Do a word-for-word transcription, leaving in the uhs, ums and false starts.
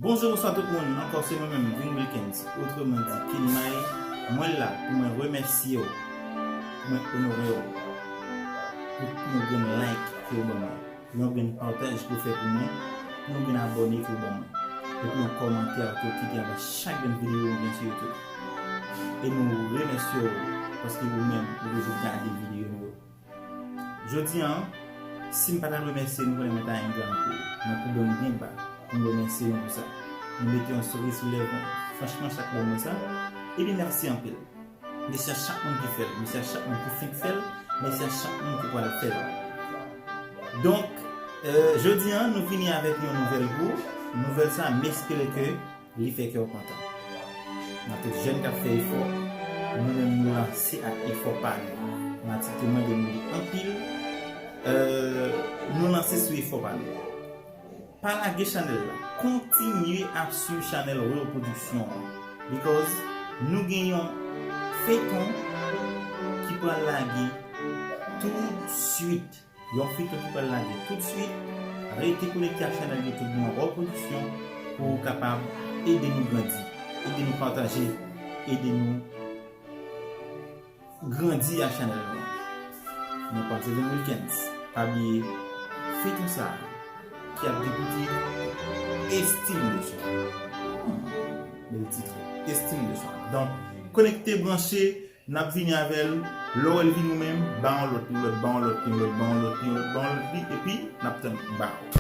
Bonjou, bonswa tout moun. Ankò se mwen menm, Vin Wilkens, otreman di Kenny May. Mwen la pou mwen remèsye w, pou mwen onore w, pou yon grenn like ke w ban mwen, pou yon grenn pataj ke w fè pou mwen, pou yon grenn abòne ke w ban mwen, e pou yon kòmantè ke w kite anba chak grenn videyo mwen gen sou YouTube. E nou remèsye w paske ou menm ou toujou gade videyo nou yo. Jodi a, si m pa ta remèsye nou, konnen mwen ta engra anpil. Mwen koube m byen ba pou m remèsye nou pou sa. Nou mete yon souri sou lèv mwen. Franchman, sa k ban mwen sa. Ebyen, mèsi anpil. Mèsi a chak moun ki fè l. Mèsi a chak moun ki fenk fè l. Mèsi a chak moun ki pral fè l. Donk, euh, jodi a, nou vini avèk yon nouvèl gou. Nouvèl sa, m espere ke li fè kè w kontan. Nan tout jèn k ap fè efò, nou menm nou lanse ak efò pa nou. Fanatik yo mande nou li anpil, euh, nou lanse sou efò pa nou. Pa lage chanèl la. Kontinye ap swiv chanèl Real Production an. Because nou gen yon feyton ki pral lage tout swit. Yon feyton ki pral lage tout swit. Rete konekte ak chanèl YouTube nou an, Real Production, pou w kapab ede nou grandi, ede nou pataje, ede nou grandi ak chanèl nou an. Mwen pa se Vin Wilkens. Pa bliye feyton sa a ki ap gen pou tit Estime de soi. Hmm, bèl tit wi. Estime de soi. Donk, konekte, branche, n ap vini avè l. Lè w wè l vini ou menm, ba yon lòt, yon lòt, ba yon lòt, yon lòt, ba yon lòt, yon lòt, ba yon lòt li, epi n ap tann ba w.